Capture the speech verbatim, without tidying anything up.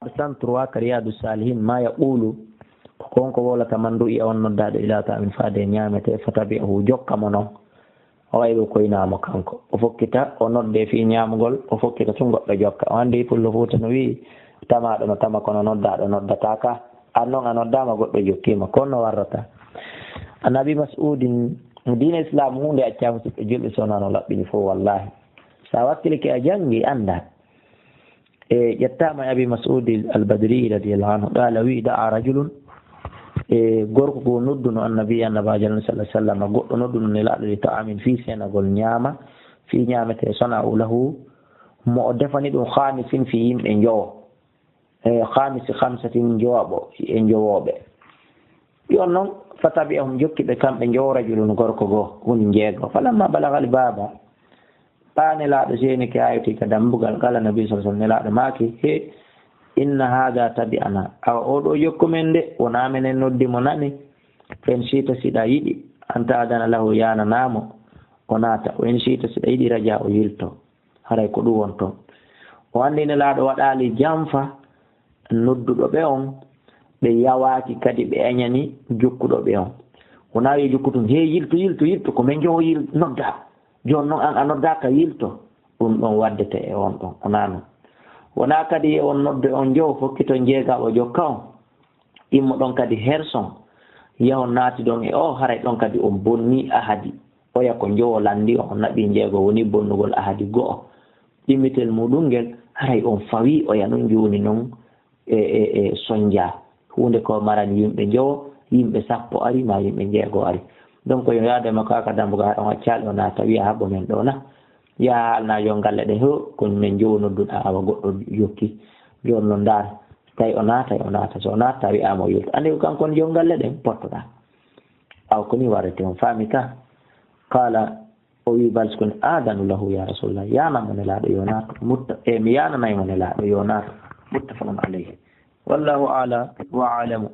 Cent trois ka Riyadu Salihin, ma yaqulu, ko kanko wowlata, man du'iya, on noddaaɗo, ila ta'amin, faade e ñaamete, fatabi'ahu, jokka mo non. O wayi ɗo koynaamo kanko. O fokkita, o nodde fii ñaamugol, o fokkita tun goɗɗo jokka. O anndi pullo Fuuta no wi'i, tamaaɗo no tama kono noddaaɗo noddataa ka. An non a noddaama goɗɗo jokkiima, kono no warrata. An Abi Mas'udin, diina Islaam huunde accaama siɓɓe julɓe so wonaa no laɓɓini fof, wallahi. Sa wakkilike a janngi, annda. E, ƴettaama e Abi Mas'ud al-Badri radiyallahu anhu, qaala, wi'i, da'a rajulun, e, gorko goo nodduno annabi, annabaajo Allah sallallahu alaihi wasallam, goɗɗo nodduno Nelaaɗo li ta'amin fii senagol ñaama, fii ñaamete, sana'u lahu, mo o defani ɗum, khamisin, fii yimɓe njowo, e, khamisi khamsatin, njowaɓo, e njowooɓe. Yo non, fatabi'ahum, jokki ɓe kamɓe njowo, rajulun, gorko goo, woni njeego. Falamma balagal baaba, ɓaa Nelaaɗo seenike, hayti ka dambugal, qaala Nabi sallallahu alaihi wasallam, Nelaaɗo maaki, he, inna hadha tabi'ana, awa oo ɗoo jokku men de, wonaa menen noddi mo nani, fa in shi'ta, si ɗa yiɗi, an ta'dhana lahu, yaananaa mo, o naata, wa in shi'ta, si ɗa yiɗi, raja'a, o yilto. Haray ko ɗum wonto. O anndi Nelaaɗo waɗaali janfa nodduɗo ɓe on, ɓe yawaaki kadi ɓe añani jokkuɗo ɓe on. Wonaa yo jokku tun, "Hee, yilto, yilto, yilto, ko men njowo yil-, nodda. Jooni non an a noddaaka, yilto." Ɗum ɗon waddete e on ɗon, wonaa non. Wonaa kadi yo on nodde on njowo, fokkito njeegaɓo jokka on. Immo ɗon kadi herson, yahon naati ɗon e o, haray ɗon kadi on bonni ahadi. Oya ko njowo lanndi on, on naɓi njeego, woni bonnugol ahadi go'o. Ɗimmitel muɗum ngel, haray on fawi oya non jooni non e, e, e sonja. Huunde ko marani yimɓe njowo, yimɓe sappo ari, ma yimɓe njeego ari. Donc, yo yaade makko haa ka dambugal, haɗa on accaali o naata, wi'a, "Haɓɓo men ɗo na?" Yaha haalna yo galle ɗen, "Ho, ko men njowo nodduɗa, awa goɗɗo jokki." Jooni non ndaar, tawi o naata, o naata. So o naata, tawi amo yilto. Anndi ko kanko on jon galle ɗen pottoɗa. Aw ko ni warete on faami ka? Qala, o wi bal sukun adanu lahu ya Rasulullah. Yaana mo Nelaaɗo yo naatu. Mutta, e mi yaananay mo Nelaaɗo yo naatu. Muttafaqun alayhi. Wallahu a'la wa a'lamu.